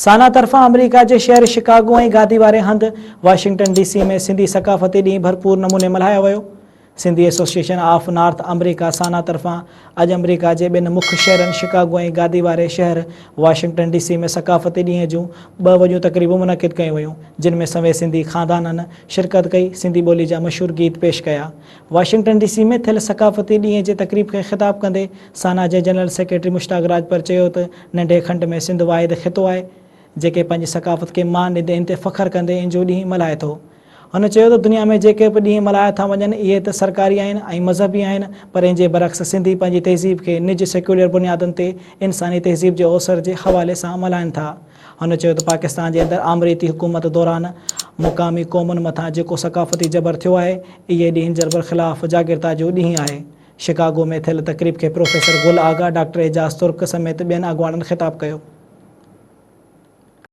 سانا طرفان آمريڪا جي شهر شڪاگو ۽ گادي واري هنڌ واشنگٽن ڊي سي ۾ سنڌي ثقافتي ڏينهن ڀرپور نموني ملهايو ويو. Sindhi association of North America SANA طرفان اڄ آمريڪا جي ٻن مک شهرن شڪاگو ۽ گادي واري شهر واشنگٽن ڊي سي ۾ ثقافتي ڏينهن جون ٻه وڏيون تقريبون منعقد ڪيون ويون جن ۾ سوين سنڌي خاندانن شرڪت ڪئي سنڌي ٻولي جا مشهور گيت پيش ڪيا. واشنگٽن ڊي سي ۾ ٿيل ثقافتي ڏينهن جي تقريب کي خطاب ڪندي سانا جي جنرل سيڪريٽري مشتاق راڄپر چيو ته ننڍي کنڊ ۾ سنڌ واحد خطو آهي جيڪي پنهنجي ثقافت کي مان ڏيندي ان تي فخر ڪندي ان جو ڏينهن ملهائي ٿو. هن چيو ته دنيا ۾ جيڪي به ڏينهن ملهايا ٿا وڃن اهي ته سرڪاري آهن ۽ مذهبي آهن پر ان جي برعڪس سنڌي پنهنجي تهذيب کي نج سيڪيولر بنيادن تي انساني تهذيب جي اوسر جي حوالي سان ملهائن ٿا. هن چيو ته پاڪستان جي اندر آمريتي حڪومت دوران مقامي قومن مٿان جيڪو ثقافتي جبر ٿيو آهي اهي ڏينهن جبر خلاف جاڳرتا جو ڏينهن آهي. شڪاگو ۾ ٿيل تقريب کي پروفيسر گل آغا، ڊاڪٽر اعجاز ترڪ سميت ٻين اڳواڻن خطاب ڪيو.